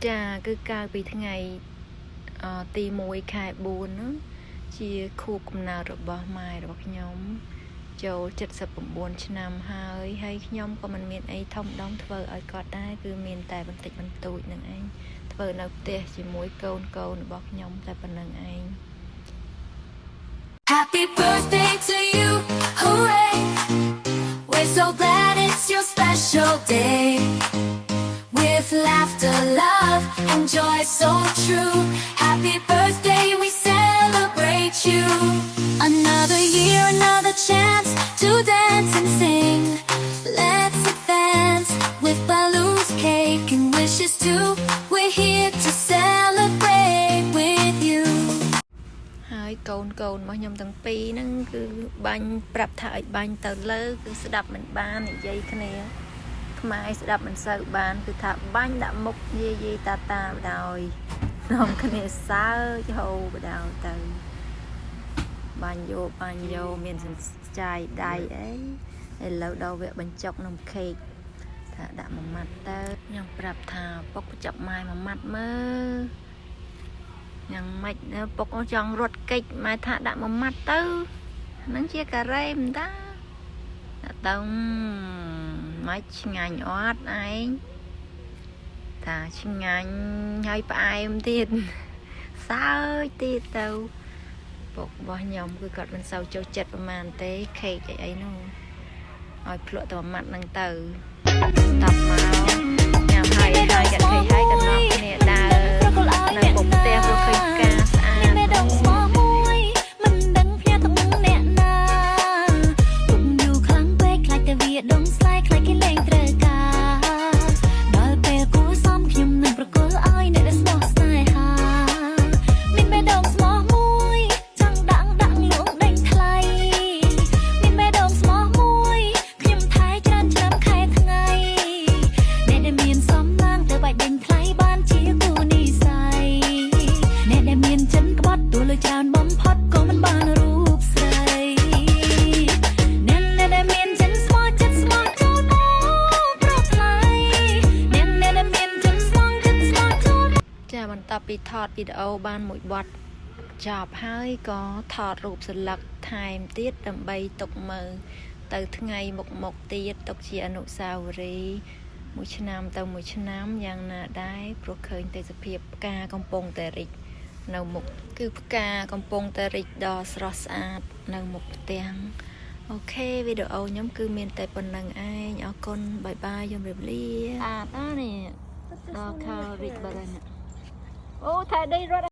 ចាគឺកាលពីថ្ងៃអទី1ខែ4ហ្នឹងជាខួបកំណើតរបស់ម៉ែរបស់ខ្ញុំចូល79ឆ្នាំហើយហើយខ្ញុំក៏មិនមានអីធំដុំធ្វើឲ្យគាត់ដែរគឺមានតែបន្តិចបន្តួចនឹងឯងធ្វើនៅផ្ទះជាមួយកូនកូនរបស់ខ្ញុំតែប៉ុណ្ណឹងឯង Happy birthday to you, hooray! We're so glad it's your special day. With laughter, love, and joy so true. Happy birthday, we celebrate you. Another year, another chance to dance and sing. Let's advance with balloons, cake, and wishes too. We're here to celebrate with you. ហើយកូនកូនរបស់ខ្ញុំទាំងពីរហ្នឹងគឺបាញ់ប្រាប់ថាឲ្យបាញ់ទៅលើគឺស្ដាប់មិនបាននិយាយគ្នាខ្មែរស្ដាប់មិនសូវបាន គឺថាបាញ់ដាក់មុខយាយយាយតាតាបដោយនាំគ្នាសើចហូបដោយទៅបាញ់យកបាញ់យកមានសញ្ចាយដៃអីឥឡូវដល់វគ្គបញ្ចុកនំខេកថាដាក់មួយម៉ាត់ទៅខ្ញុំប្រាប់ថាពុកបញ្ចុកម៉ែមួយម៉ាត់មើល យ៉ាងម៉េចពុកចង់រត់គេចម៉ែថាដាក់មួយម៉ាត់ទៅហ្នឹងជាការ៉េមតាដាក់ទៅម៉េចឆ្ងាញ់អត់ឯងថាឆ្ងាញ់ហើយផ្អែមទៀតសើចទៀតទៅពុករបស់ខ្ញុំគឺគាត់មិនសូវចូលចិត្តប្រហែលទេខេកអីអីនោះឲ្យភ្លក់តែមួយម៉ាត់ហ្នឹងទៅតាប់មកញ៉ាំហើយហើយកាត់ខេកហើយក៏នាំគ្នាដើរនៅមុខផ្ទះព្រោះឃើញផ្កាស្អា មាន ត បេះដូងស្មោះមួយមិនដឹងផ្ញើទៅអ្នកណាទុកយូរខ្លាំងពេកខ្លាចតែវាដងស្លាយខ្លាចគេលែងត្រូវការដល់ពេលគួសមខ្ញុំនឹងប្រគល់ឲ្យអ្នកដែលស្មោះស្នេហាមានបេះដូងស្មោះមួយចង់ដាក់ដាក់លួងដេញថ្លៃមានបេះដូងស្មោះមួយខ្ញុំថែច្រើនឆ្នាំខែថ្ងៃអ្នកដែលមានសំណាងទៅបាច់ដេញថ្លៃបានជាគូនិស័យអ្នកដែលមានចិនក្បត់ទួលើច្រើនបំផុតក៏មិនបានរូបស្រីអ្នកដែលមានចិនស្មោះចិត្តស្មោះចូលមកប្រថ្លៃអ្នកដែលមានចិនស្មោះចិត្តស្មោះចូល ចាបន្ទាប់ពីថតវីដេអូបានមួយបទចប់ហើយក៏ថតរូបសន្លឹកថែមទៀតដើម្បីទុកមើលទៅថ្ងៃមុខមុខទៀតទុកជាអនុស្សាវរីយ៍មួយឆ្នាំទៅមួយឆ្នាំយ៉ាងណាដែរព្រោះឃើញទេសភាពផ្កាកំពុងតែរីកនៅមុខគឺផ្កាកំពុងតែរីកដ៏ស្រស់ស្អាតនៅមុខផ្ទាំង OK វីដេអូខ្ញុំគឺមានតែប៉ុណ្ណឹងឯងអរគុណ bye bye ជម្រាបលាអាតណានេះដល់ខោរីកបាត់ហើយអូថែដីរត់